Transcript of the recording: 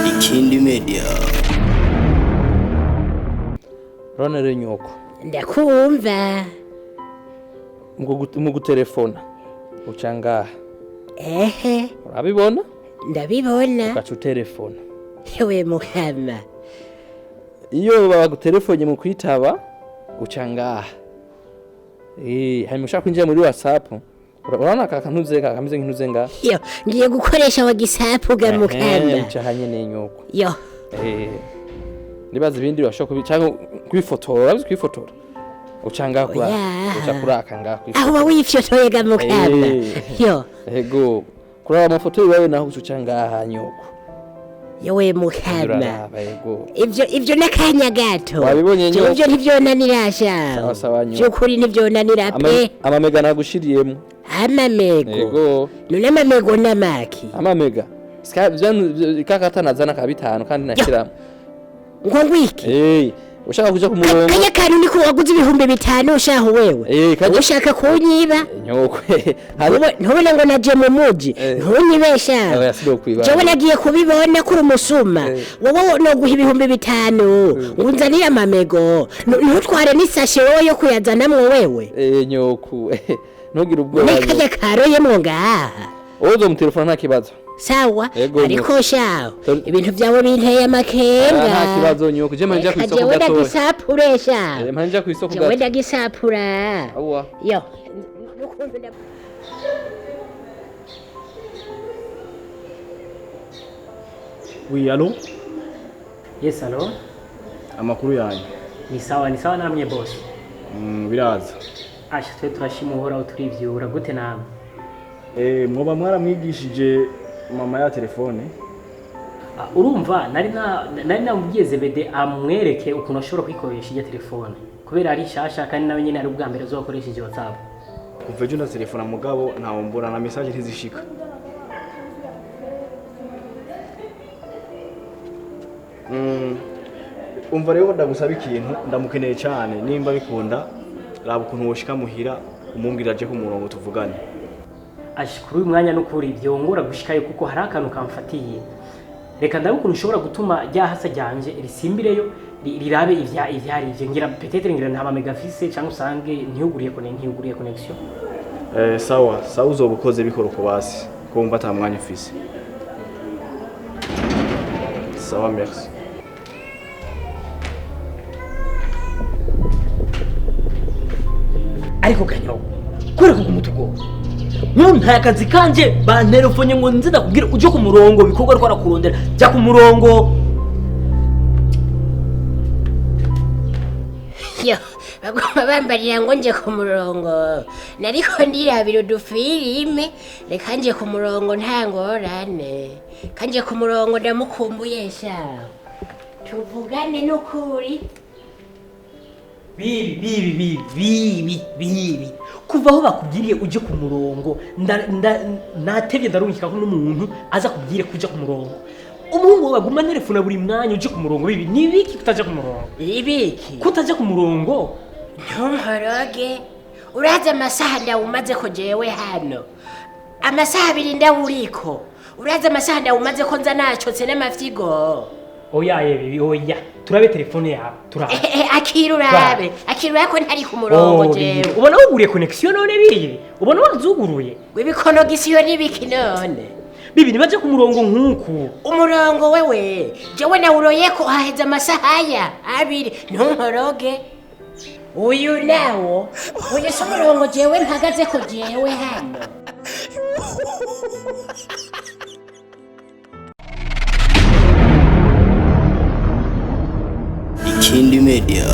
Ikindi Media. Urabona rero nyoko, Ndakumva. Mu gutelefona uca ngaha. Ehe. Urabibona? Ndabibona. Ugaca utelefona. Yewe mukama! Iyo bagutelefone mu kwitaba uca ngaha. Hanyuma ushaka kwinjira muri WhatsApp, urabona aka kantuze kameze nk'intuze ngaha. Yo, ngiye gukoresha WhatsApp ga mukama. Uca hanyene nyoko. Yo. Nibaza ibindi bashobora kubi canke kwifotora, urabizi kwifotora, uca ngaha kuri Oya. uca kuraka ngaha Aho kwifotora. uba wifyotoye ga mukama. Yo. Ego, kuraba amafoto yiwawe naho uca ngaha nyoko. Yewe mukama! Uraraba, ego. Ivyo n'akanya gato. Wabibonye, Jewe nyoko? ivyo ntivyonanira sha. Sawa, sawa, nyoko. Vy'ukuri ntivyonanira pe. Amamega nagushiriyemo. Amamego? Ego. None amamego n'amaki? Amamega kakata nazana ka bitanu kandi nashiramo. Ngo ngwiki? Ushaka kuja ku murongo. Kanya kantu niko waguze 5000 shaho wewe? Kajya- Ushaka kunyiba? Nyoko, hanyuma Ntubona ngo naje mu muji? Ntunyibesha. Oya, sinokwiba. Jewe nagiye kubibona kuri umusuma. Wowe noguha 5000 ngo unzanire amamego, ntutware n'isashe wowe yo kuyazanamwo wewe? Nyoko, ntugire ubwoba. N'akarya karoyemwo ngaha. Wowe uzomutelefona nta kibazo. Sawa. Ego, Ariko shaho, ibintu vyawe binteye amakenga. Nta kibazo nyoko, je manje Reka kw'isoko jewe gatoya. ndagisapure shaho. Manje kw'isoko Jewe gato. ndagisapura. Awa. Yo, n'ukuntu Oui, allô? Yes, allô? Amakuru yanyu? Ni sawa, ni sawa namwe boss. Biraza. Asha, twe turashima Uhoraho, turivyura gute namwe? Mwoba mwaramwigishije mama ya telefone? Ah, urumva nari namubwiye Zebede amwereke ukuntu ashobora kwikoresha irya telefone. Kubera ari nshasha kandi nawe nyene ari ubwa mbere azokoresheje WhatsApp. Kuva ejo ndatelefona mugabo ntawe mbona, na message ntizishika. Umva rero, ndagusaba ikintu, ndamukeneye cyane. Nimba bikunda, raba ukuntu woshika muhira umumbwira aje ku murongo tuvugane. Asha, kuri uyu mwanya n'ukuri vyongora gushikayo kuko hari akantu kamfatiye. Reka ndabe ukuntu ushobora gutuma rya hasa ryanje risimbireyo, rirabe ivya ivyari ivyo, ngira peut-être ngira nta mega afise cyangwa usange ntiyuguriye connection. Sawa sawa, uzoba ukoze, bikora uko basi ko wumva ata mwanya ufise. Sawa, merci. Ariko kanyaho kubera ko umutugo ntuntaye akazi kanje, banterefonye ngo nze ndakubwire uje ku murongo, bikorwa ariko arakurondera, jya ku murongo. Yo, bagomba bambarira ngo nje ku murongo, nariko ndirabira udufilime. Reka nje ku murongo, nta ngorane, kanje ku murongo. Ndamukumbuye sha, tuvugane n'ukuri. Bibi, bibi, bibi, bibi, bibi, kuva aho bakubwiriye uje ku murongo, natevye ndarungika ko n'umuntu aza kubwire kuja ku murongo. Umuhungu wawe aguma nerefona buri mwanya uje ku murongo. Bibi, ni biki kutaja ku murongo? Ibiki? Kutaja ku murongo. Ntumporoge. Urazi amasaha ndawumaze ko jewe hano? Amasaha 2 ndawuriko. Urazi amasaha ndawumaze ko nza nacotse n'amafyigo? Oya ye bibi, oya, turabe telefone yawe, turabe. Akira urabe, akira urabe ko ntari ku murongo. Oh, bibi. Jewe Ubona wuguriye connection none bibi? Ubona wazuguruye? W'ibikonogisyo n'ibiki none? Bibi, nibaje ku murongo nk'uku. Umurongo wewe, jewe nawuroye ko haheze amasaha aya 2. Ntunkoroge. Uyu nawo, uyu si umurongo jewe mpagaze ko jewe hano. Ikindi Media.